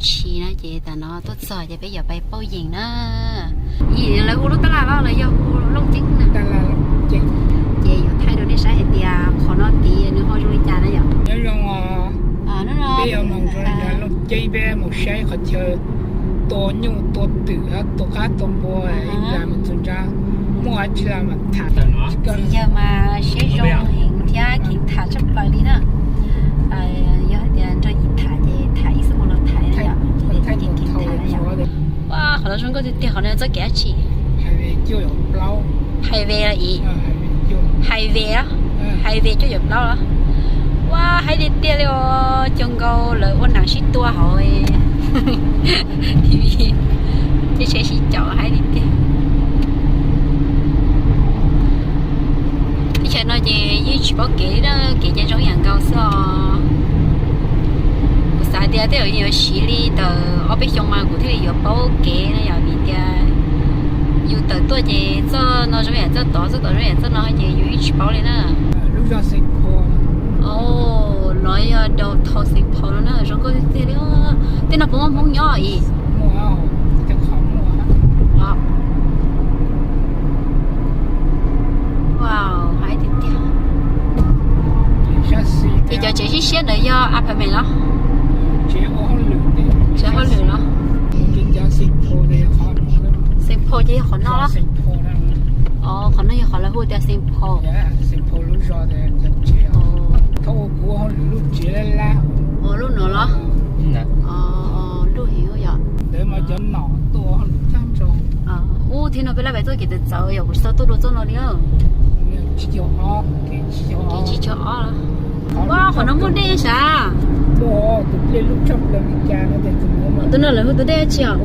Tshis na ces tam no tuaj txog ces peb yuav pais pauj yeem na. Yim lawv hu lub tab laj los lawv yog hu Looj Ceeb na. Ces yuav thaij rau nej saib hais tias qhov no tid nws ho zoo li cas na yom. Peb yuav mus Looj Ceeb, peb mus saib qhov chaw tua nyuj tua twm, tua qaib tua npua, ib nplas mus txog nrad muaj dab tsi los mas tham. Txiv yawg mas siab zoo heev thiab kheev tham tshaj plaws li na. Yog hais tias nrog yim tham ces tham ib xuab moos los tham yom, ces kheev tham na yom. Ua, qhov no zoo nkauj tiag tiag, qhov no txoj kev dab tsi? Highway los ib, highway, highway cuaj caum plaub los. Ua, haib tiag tiag li os, cov nkaus lawv ua nam sib tua hauv. Tib tsheb sib caum haib tiag tiag. Teb chaws no ces yeej tsis paub kev li na, kev ces zoo yam nkaus xwb os. Kuv xav tias tej zaum yuav siv li ntawm ob peb xyoo mas kuv thiaj li yuav paub kev na yom, vim tias yus tawm tuaj ces txoj no zoo yam txoj tod, txoj tod zoo yam txoj no ces yus yeej tsis paub li na. Os, no yog downtown Saint Paul no na, zoo nkauj tiag tiag li. Tej no puas muaj Hmoob nyob ib? Wow, haib tiag tiag. Ces cov tsev siab siab ntawd yog apartment los? Tsev hauj lwm los? Saint Paul ces yog qhov no los? Os, qhov no yog qhov lawv hu tias Saint Paul. Os, lub no los? Os, lub heev yom. Ub, thaum no peb laj pais tuaj kev txawv txawv yom, kuv tsis tau tuaj dua txoj no li. Kev tsib caug ob los? Ua, qhov no muaj dej sav. Tus no lawv hu tus dej dab tsi os?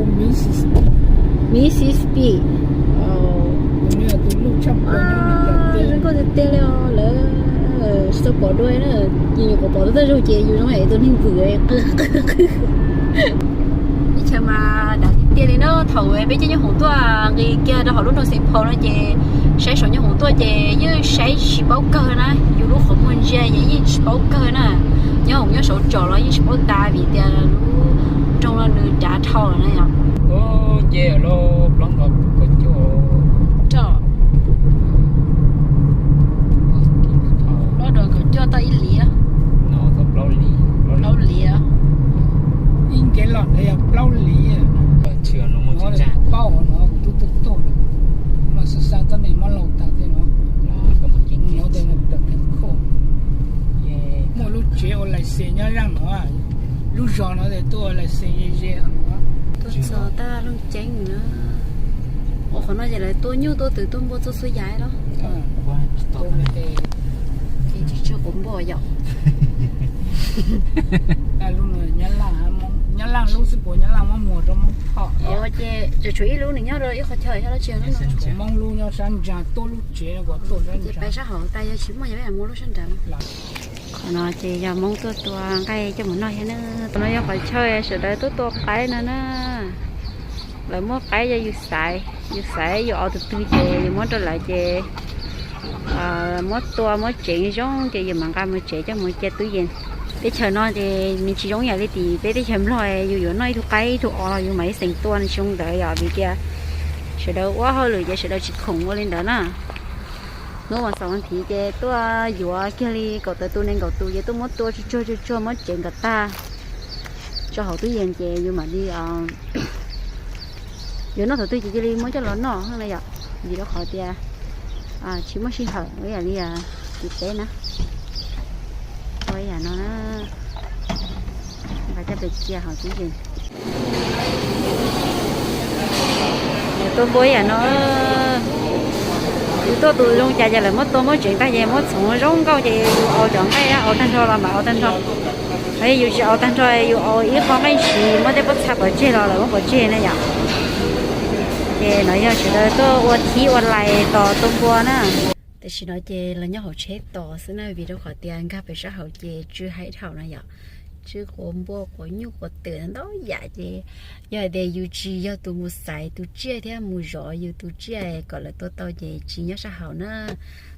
Mississippi. Zoo nkauj tiag tiag li os, lawv tsis tau pom dua na. Yus nyuam qhuav pom tus dej zoo ces yus zoo li tus neeg vwm qw qw qw. Ib chaw mas dav tiag tiag li na, thaum peb coj nyoob hoom tuaj nqis kiag rau hauv lub nroog Saint Paul no ces saib saum nyoob hoom tuaj ces yeej saib tsis paub kawg na, yus lub qhov muag ntsia ces yeej tsis paub kawg na. Nyoob hoom nyob saum tsom los yeej tsis paub tas vim tias lub nroog no nws dav dhau lawm na yom. Ces plaub nrog kaum cuaj, plaub nrog kaum cuaj tau ib liv, plaub liv, ib nkev los ntawd yog plaub liv. Paub no, tuaj tuaj tuaj, no xav xav txoj me mob laus tag tej no. Muaj lub tsev ua license nyob zaaj no, lub zos no ces tuaj ua license ze ze no. Tuaj txog taj Looj Ceeb na. Ua qhov no ces lawv tua nyuj tua twm tua npua txhua txhua yam los? Ces tsis tsw quav npua yom. Nyob Laaj lub xwb puas Nyob Laaj muab muag rau Moob Thoj? Ces tsuas tshuav ib lub nws nyob rau ib qhov chaw, yog dab tsi lub no? Moob lub nyob sab ntsa tuaj lub tsev no, ces pais sab hauv tas yog tsis muaj yog peb muab lub sab nrad no. Qhov no ces yog Moob tuaj tua nqaij coj mus noj thiab na. Qhov no yog qhov chaw sawv daws tuaj tua qaib no na. Lawv muab qaib yog yus xaiv, yus xaiv yus aus tus twg ces yus muab rau lawv ces muab tua muab tsev zoo ces yus mam nqa mus tsev coj mus cia twj ywm. Teb chaws no ces nws tsis zoo yam li tim peb teb chaws Nplog, yus yuav noj ib tug qaib ib tug os yus mam li xeem tua, nws tsis zoo ntawd yom, vim tias sawv daws ua hauj lwm ces sawv daws tsis khoom ua li ntawd na. Hnub vas xaum vas thiv ces tuaj yuav kiag li kaum tawm tus nees nkaum tus ces tuaj muab tua tsuag tsuag tsuag tsuag muab tsev nkaum tag tso hauv twj ywm ces yus mam li yuav noj thaum twg ces cia li muab coj los noj na yom, vim rau qhov tias tsis muaj sij hawm ib yam li tim teb na. Ua ib yam no na, nqa coj pes cia hauv twj ywm. Tua npua ib yam no, yus tuaj tus zoo cas ces lawv muab tua muab tsev tag ces muab txhoov zoo nkauj ces yus aus cov nqaij aus tag nrho los mam aus tag nrho. Yus tsis aus tag nrho, yus aus ib qho nqaij ntsis muab tej pob txha pov tseg los lawv muab pov tseg na yom. Ces no yog sawv daws tuaj ua thib ua lais tos tua npua na. Tam sim no ces los nyob hauv tsheb tos xwb na, vim rau qhov tias nkag pem sab hauv ces tsw haib dhau na yom, tsw quav npua quav nyuj quav twm ntau yam ces yog hais tias yus tsis yog tus mus xaiv tus tsiaj thiab mus zov yus tus tsiaj kom lawv tua tau ces tsis nyob sab hauv na.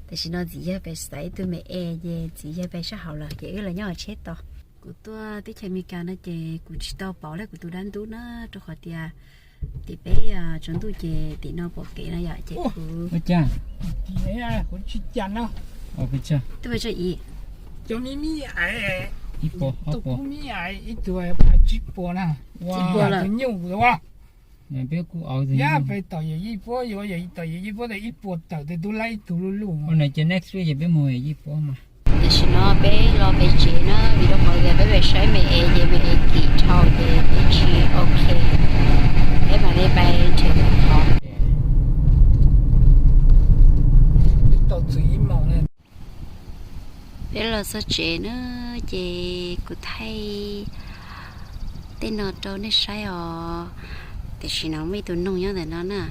Tam sim no txiv yawg pem xaiv tus me es ces txiv yawg pem sab hauv lawm ces wb los nyob hauv tsheb tos. Kuv tuaj teb chaws Amelikas no ces kuv tsis tau pauv li kuv tus dab ntub na, rau qhov tias tim peb tsaus ntuj ces tim no pom kev no yom, ces kuv, kuv tsis cas no. Twb ua tso ib, ib puas, ib tug tsib puas na, ib puas lawm. Peb kuj auv yog peb tom yawm yij puab, yuav yawm tom yawm yij puab tas ib puas tawm tes tub lab ib tug luj luj. Ua no ces next week ces peb mus yawm yij puab mas. Tam sim no peb los pem tsev na, vim rau qhov tias peb pem saib me es ces me es kim dhau ces peb tsis ok, peb mam li pais nrhiav qhov. Peb los txog tsev na, ces kuv thaij tej no rau nej saib os. Tam sim no muaj ib tug noog nyob ntawm no na.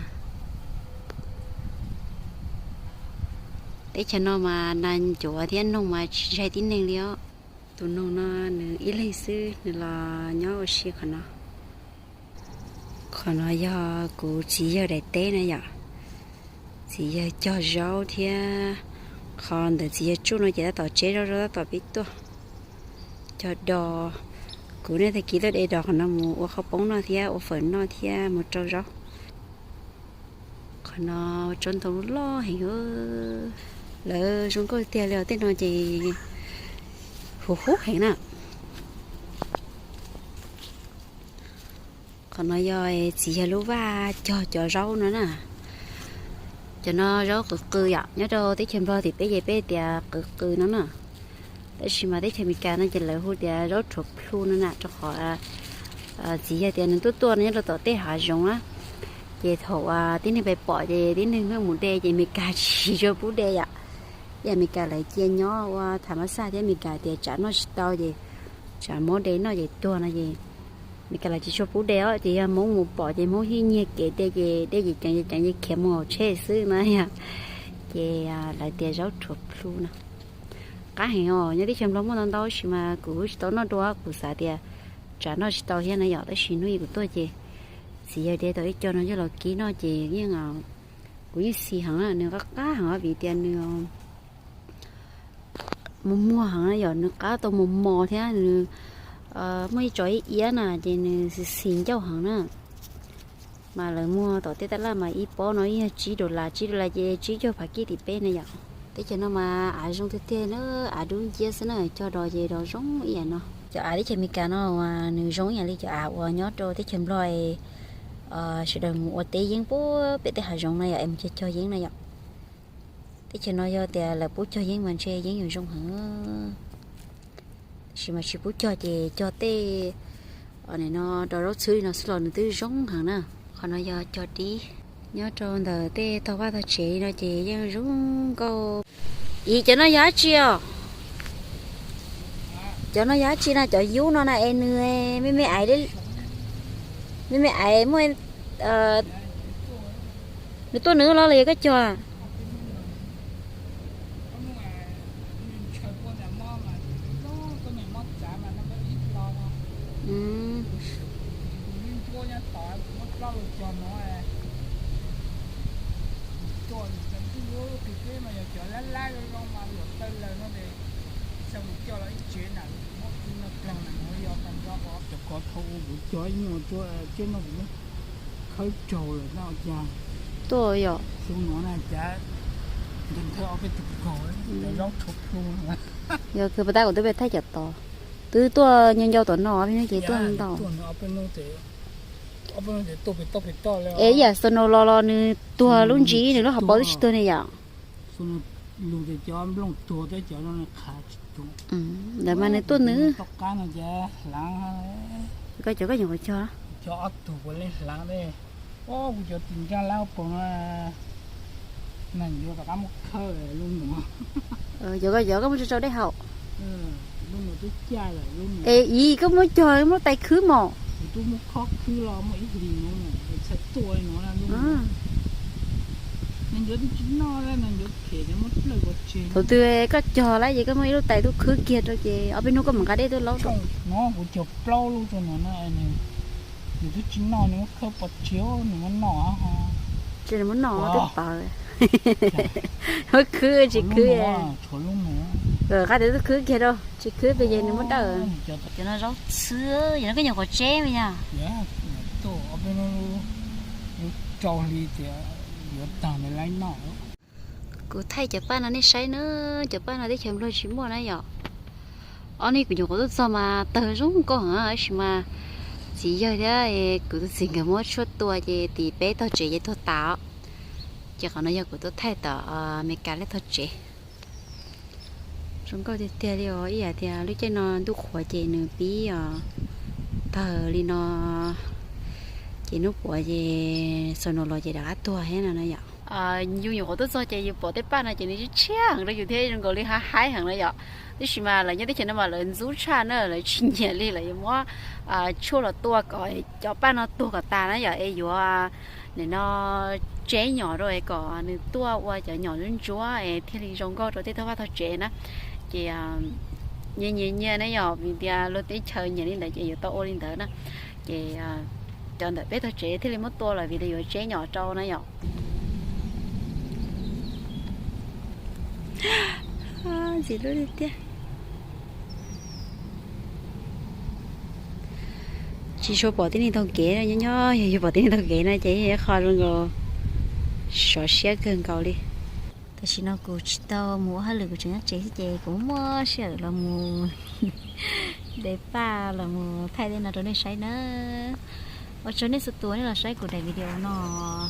Teb chaws no mas nas ncuav thiab noog mas tsis ntshai tib neeg li os. Tus noog no nws ib leeg xwb nws los nyob ua si qhov no. Qhov no yog kuv txiv yawg daim teb na yom. Txiv yawg cog zaub thiab, qhov ntawm txiv yawg tsuj no ces tab tom tseb zaub, zaub tab tom pib tuaj. Cog dos, kuv nej tag kis tuaj de dos qhov no mus ua qhauv poob noj thiab ua fawm noj thiab mus rau zaub. Qhov no tsob ntoo loj heev, lawv zoo nkauj tiag li os, tej no ces huv huv heev na. Qhov no yog txiv yawg lub vaj cog cov zaub no na. Cov no zaub qws qws yom, nyob rau teb chaws Nplog tim peb ces peb tias qws qws no na. Tab sis mas teb chaws Amelikas no ces lawv hu tias zaub rhuav plhu no na, rau qhov txiv yawg tias nws tuaj tuaj no nyob rau tom tej hav zoov na. Ces thaum tib neeg pais pom ces tib neeg pheej mus de ces Amelikas tsis tshua pub de yom. Ces Amelikas lawv cia nyob ua tham mas xaj thiab Amelikas tias tsam noj tsis tau ces tsam Hmoob de noj ces tuag no ces Amelikas lawv tsis tshua pub de os, ces yog Hmoob mus pom ces Hmoob yeej nyiag kev de ces de ces ceev ceev ces khiav mus hauv tsheb xwb na yom. Ces lawv tias zaub rhuav plhu no. Qab heev os, nyob teb chaws Nplog muaj ntau ntau tab sis mas kuv tsis tau noj dua, kuv xav tias tsam noj tsis tau thiab na yom, tab sis hnub ib kuv tuaj ces txiv yawg de tau ib co no coj los kib noj ces yeej, kuv yeej xis heev na, nws qab qab heev vim tias nws muag muag heev na yom, nws qab tau mos mos thiab nws muaj ib tso ib iab na ces nws xis xis ncauj heev na. Mas lawv muag tom tej tab laj mas ib pob no yog tsib dollar, tsib dollar ces tsib caug phav kij tim peb na yom. Teb chaws no mas av zoo tiag tiag na, av dub nciab xwb na, cog dos ces dos zoo ib yam no. Cov av teb chaws Amelikas no nws zoo ib yam li cov av uas nyob rau teb chaws Nplog, sawv daws mus ua teb yeeb puag pem tej hav zoov na yom, es mus cog cog yeeb na yom. Teb chaws no yog tias lawv pub cog yeeb mas ntshe yeeb yuav zoo heev. Tab sis mas tsis pub cog ces cog tej no rau zaub txhwb li no xwb los nws twb zoo heev na. Qhov no yog cog dib. Nyob rau ntawm tej tog vaj tog tsev li no ces yeej zoo nkauj. Ib, cov no yog dab tsi os? Cov no yog dab tsi no? Cov yub no na es nws me me ais, me me ais muaj, nws tuaj nws los los yog koj cog? Cov ko dhau kuv cog ib nyuag tsuab, tsuab no kuv khawb raug lawm na cas. Tuaj yom. Xyoo no na cas nthawv ob peb tug kaug, cov zaub rhuav plhu. Yog kawg pas tab kuv twb pib thaij cov tod, twb tuaj nyo ncau tom no peb no ces tuaj ntau. Es ib yam xyoo no los los nws tuag lub ntsis, nws lub hauv paus twb tsis tuag ne yom. Lug tias cov nplooj tuag thiab cov no qhav tsis tuag. Ntawd mas nws tuaj nws. Toj qab no ces hlav. Koj cov koj nyuam qhuav cog. Cog ob tug puav leej hlav ne. Kuv cov tis nraj lab pob no, neeg yuav rov qab muab khawb lub nuav. Cov koj cov koj muab tso rau dej haus. Lub nuav twb caj lawm lub nuav. Es ib koj muab cog muab tais khwb mos. Kuv twb muab khob khwb los muaj ib hlis nuav, txhais tuaj nuav. Neeg yuav twb tsis noj, neeg yuav phem ces muab dlawg pov tseg. Thaum twg koj cog lawm ces koj muaj ib lub tais tub khwb kiag rau ces ob peb hnub koj mam nqa dej tuaj laub rau. No kuv cog plaub lub rau no na, nws twb tsis noj, nws muab khawb pov tseg, nws muab noj ho. Ces nws muab noj twb pawv. Muab khwb tsis khwb. Tshuav lub nuav. Qab tias twb khwb kiag rau, tsis khwb pes ces nws muab dawj. Cov no zaub txhwb, yog no koj nyuam qhuav tseb mas yog. Kuv thaij cov paj no nej saib na, cov paj no teb chaws Nplog tsis muaj na yom. Ob hnub kuv nyuam qhuav tuaj txog mas tawg zoo nkauj heev tab sis mas txiv yawg thiab kuv tus txiv nkawd muab tshuaj tua ces tim peb tog tsev ces tuag tas os. Ces qhov no yog kuv tuaj thaij tom Amelikas lub tog tsev. Zoo nkauj tiag tiag li os, ib yam tias lub caij no ntuj qhuav ces nws pib os tawg li no, ces hnub puav ces xoom no los ces rov qab tuag thiab no na yom. Yus nyuam qhuav tuaj txog ces yus pom tej paj no ces nws tshiab tshiab heev rau yus thiab zoo nkaus li haib haib heev na yom. Tab sis mas lawv nyob teb chaws no mas lawv ntxub tshaj na, lawv tsis nyiam li, lawv yuav muab tshuaj los tua kom cov paj no tuag kom tas na yom, es yuav nim no tseb nyom rau es kom nws tuaj ua cov nyom ntsuab ntsuab es thiaj li zoo nkauj rau tej tog vaj tog tsev na. Ces nyias nyias nyias na yom, vim tias luag teb chaws nyiam li ntawd ces yuav tau ua li ntawd na. Ces cov ntawm peb tog tsev thiaj li muab tua lawm vim tias yuav tseb nyom rau na yom. Ntxim hlub tiag tiag. Tsis tshua pom tib neeg taug kev, nyob nyob yog yus pom tib neeg taug kev no ces yog ib qho zoo nkaus sov siab kawg nkaus li. Tam sim no kuv tsis tau mus ua hauj lwm, kuv tseem nyob tsev xwb ces kuv muaj sij hawm los mus de paj los mus thaij tej no rau nej saib na. Ua tsaug nej txhua tus nej los saib kuv daim video no,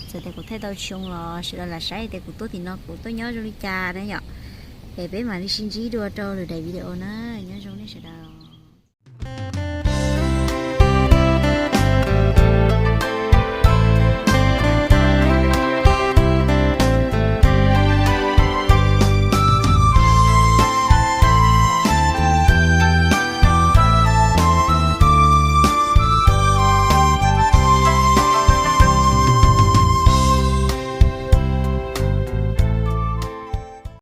txawm tias kuv thaij tau tsis zoo los sawv daws lam saib tias kuv tuaj tim no kuv tuaj nyob zoo li cas na yom. Es peb mam li sib ntsib dua rau lwm daim video na, nyob zoo nej sawv daws.